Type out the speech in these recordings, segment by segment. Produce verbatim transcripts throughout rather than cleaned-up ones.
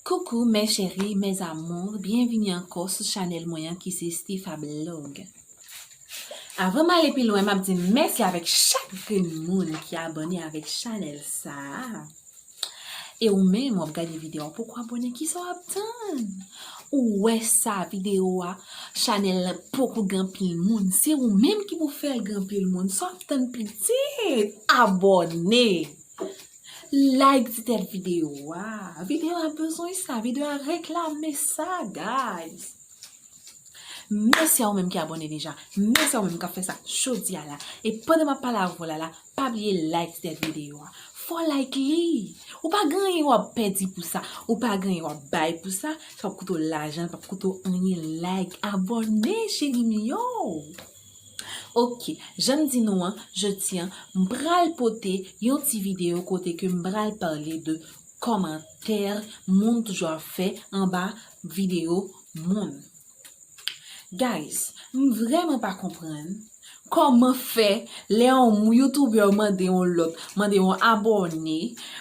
Coucou mes chéris, mes amours, byenvini ankò sou chanèl mwen an ki se Stefa Blog. Avan m ale pi lwen, m ap di mèsi avèk chak grenn moun ki abòne avèk chanèl sa a. E ou menm, w ap gade videyo a, w poko abòne, kisa w ap tann? Ou wè sa, videyo a, chanèl lan poko gen anpil moun. Se ou menm ki pou fè l gen anpil moun. Sa w ap tann pitit? Abòne! Like ti tèt videyo a. Videyo a bezwen sa. Videyo a reklame sa, guys. Mèsi a ou menm ki abòne deja. Mèsi a ou menm k ap fè sa jodi a la. E pandan m ap pale avè w la la, pa bliye like ti tèt videyo a. Fò w like li. Ou pa gen anyen w ap pèdi pou sa. Ou pa gen anyen w ap bay pou sa. Sa p ap koute w lajan, li p ap koute w anyen. Like, abòne, cheri m yo. Ok, jan m di nou an, jodi an, m pral pote yon ti videyo kote ke m pral pale de kòmantè moun toujou ap fè anba videyo moun. Guys, m vrèman pa konprann kòman fè lè yon YouTuber mande yon lòt, mande yon abòne,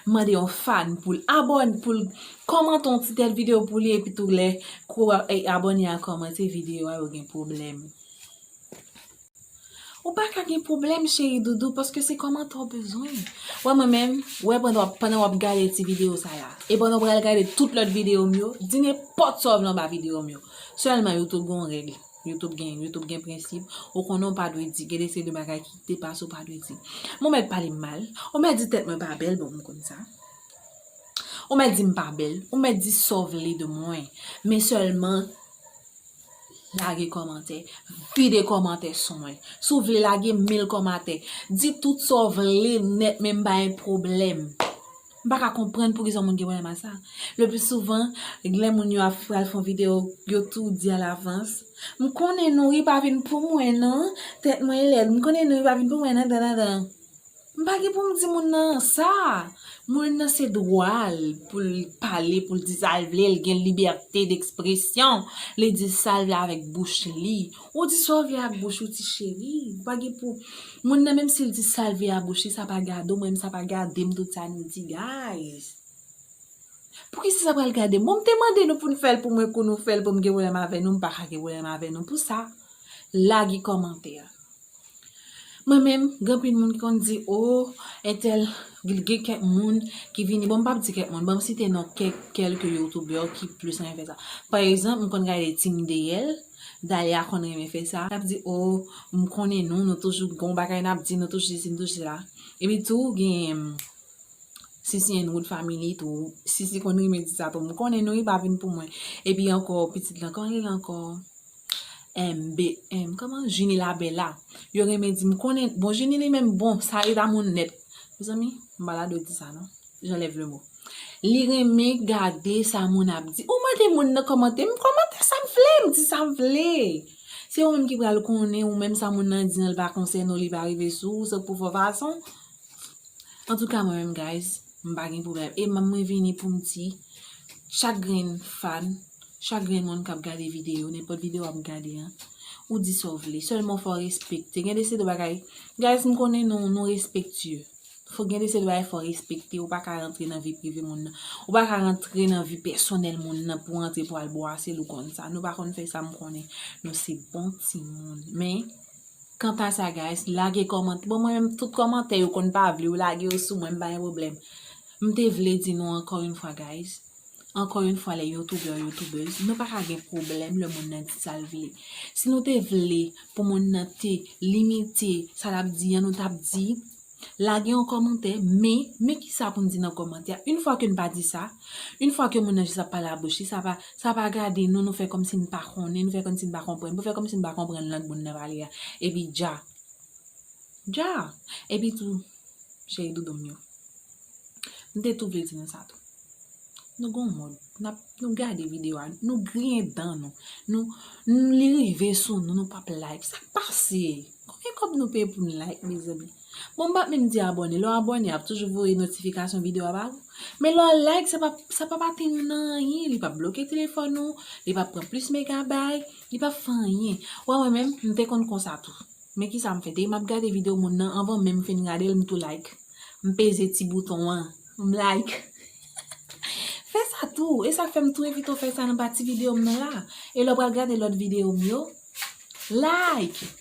mande yon fan pou l abòne, pou l kòmante yon ti tèt videyo pou li, epi tou lè kou, e, abòne a kòmante videyo a, yo gen pwoblèm. Ou pa ka gen pwoblèm, cheri doudou, paske se kòmantè w bezwen. Wè mwen menm, wè pandan w ap, pandan w ap gade ti videyo sa la, e pandan w pral gade tout lòt videyo m yo, di nenpòt sa w vle anba videyo m yo. Sèlman YouTube gen yon règ. YouTube gen, YouTube gen prensip. Ou konnen w pa dwe di, gen de seri de bagay ki depase w pa dwe di. Mwen mèt pale m mal, ou mèt di tèt mwen pa bèl, bon, m konn sa. Ou mèt di m pa bèl, ou mèt di sa w vle de mwen. Men sèlman, lage kòmantè, vide kòmantè sou mwen. Si w vle lage mil kòmantè, di tout sa w vle nèt, men m pa gen pwoblèm. M pa ka konprann poukisa yon moun gen pwoblèm ak sa. Le pli souvan, lè moun yo ap pral fè yon videyo, yo tou di alavans, "M konnen non, ri pa vin pou mwen non, tèt mwen lèd, m konnen non, ri pa vin pou mwen non, dan, dan, dan." M pa gen pou m di moun nan sa. Moun nan se dwa l pou l pale, pou l di sa l vle, l gen libète dekspresyon. Li di sa l vle avèk bouch li. Ou di sa w vle ak bouch ou, ti cheri. Ou pa gen pou, moun nan, menm si l di sa l vle ak bouch li, sa pa gade w, mwen menm sa pa gade m, tout sa nou di, guys. Poukisa sa pral gade m? Bon, m te mande nou pou n fè l pou mwen, kou nou fè l pou m gen pwoblèm avè nou, m pa ka gen pwoblèm avè nou pou sa. Lage kòmantè. Mwen menm, gen anpil moun ki konn di, "O, entèl," gen kèk moun ki vini, bon, m p ap di kèk moun, ban m site non kèk, kèlke youtubè ki plis renmen fè sa. Pa egzanp, m konn gade Team D L, Dalia konn renmen fè sa. L ap di, "O, m konnen nou, nou toujou gon bagay n ap di, nou toujou sesi, nou toujou sela." Epi tou, gen Sisi and Wood Family tou. Sisi konn renmen di sa tou. "M konnen nou, ri pa vin pou mwen." Epi ankò, pitit lan, kòman li rele ankò? M B M, kòman? Junie Labella. Yo renmen di, "M konnen," bon, Junie li menm, bon, sa ret a moun nèt. Mezanmi, m pa ta dwe di sa, non. J'enlève le mot. Li renmen gade sa moun ap di. Ou mande moun nan kòmante, m kòmante sa m vle, m di sa m vle. Se ou menm ki pral konnen, ou menm sa moun nan di an, li pa konsène w, li pa rive sou ou, se pou fè w fason. Antouka, mwen menm, guys, m pa gen pwoblèm. E m, mwen vini pou m di, chak grenn fan, chak grenn moun k ap gade videyo, nenpòt videyo w ap gade an, ou di sa w vle. Sèlman fò w respekte. Gen de seri de bagay. Guys, m konnen nou, nou respektye. Fò gen de seri de bagay fò w respekte. Ou pa ka rantre nan vi prive moun nan. Ou pa ka rantre nan vi pèsonèl moun nan pou w rantre pou al bwase l, ou konn sa. Nou pa konn fè sa, m konnen. Nou se bon timoun. Men, kanta sa, guys, lage kòmantè. Bon, mwen menm, tout kòmantè yo konn pa vle, yo lage yo sou mwen, m pa gen pwoblèm. M te vle di nou ankò yon fwa, guys. Ankò yon fwa, lè youtubè, youtubèz, nou pa ka gen pwoblèm lè moun nan di sa l vle. Si nou te vle pou moun nan te limite sa l ap di an, nou t ap di, lage yon kòmantè, men, men kisa pou n di nan kòmantè a? Yon fwa ke n pa di sa, yon fwa ke moun nan jis ap pale a bouch li, sa pa, sa pa gade nou, nou fè kòmsi n pa konnen, nou fè kòmsi n pa konprann, nou fè kòmsi n pa konprann lang moun nan pale a. Epi dja. Dja. Epi tou, cheri doudou m yo. M te tou vle di nou sa tou. Nou gon mòd. N ap, nou gade videyo a, nou griyen dan nou. Nou, nou, li rive sou nou, nou p ap like. Sa k pase? Konbyen kòb nou peye pou n like, mezanmi? Bon, m p ap menm di abòne. Lè w abòne, y ap toujou voye notifikasyon videyo a ba ou. Men lè w like, sa p ap, sa p ap atenn ou nan anyen. Li p ap bloke telefòn ou, li p ap pran plis megabay, li p ap fè anyen. Wè, mwen menm, m te konn konsa tou. Men kisa m fè? Depi m ap gade videyo moun nan, anvan menm m fin gade l, m tou like. M peze ti bouton an, m like. Fè sa tou. Ou, e sa k fè m tou envite w fè sa nan pati videyo m nan la. E lè w pral gade lòt videyo m yo, like!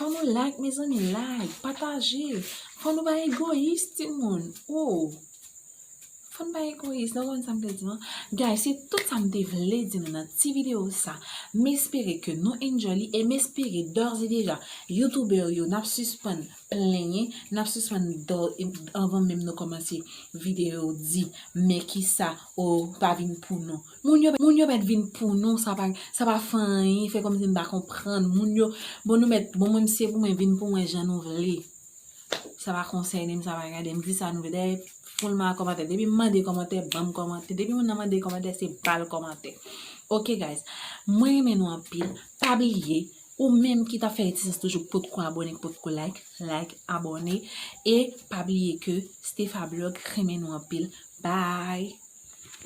Fò nou like, mezanmi, like, pataje. Fò nou pa egoyis, timoun. Oh! Fò n pa egoyis, nou konn sa m te di, non? Guys, se tout sa m te vle di nou nan ti videyo sa. M espere ke nou enjoy li e m espere d'ores et déjà, youtubè yo, n ap sispann plenyen, n ap sispann dò, anvan menm nou kòmanse videyo di, men kisa, o, pa vin pou nou. Moun yo, moun yo mèt vin pou nou, sa pa, sa pa fè anyen, fè kòmsi n pa konprann. Moun yo, bon, nou mèt, bon, mwen, se pou mwen, vin pou mwen jan nou vle. Sa pa konsène m, sa pa gade m, di sa nou vle. Dayè, foul ma kòmantè. Depi m mande kòmantè, ban m kòmantè. Depi moun nan mande kòmantè, se ba l kòmantè. Ok, guys. Mwen renmen nou anpil. Pa bliye, ou menm ki t ap fè retisans toujou, potko abòne, potko like, like, abòne. E pa bliye ke Stefa Blog renmen nou anpil. Bye!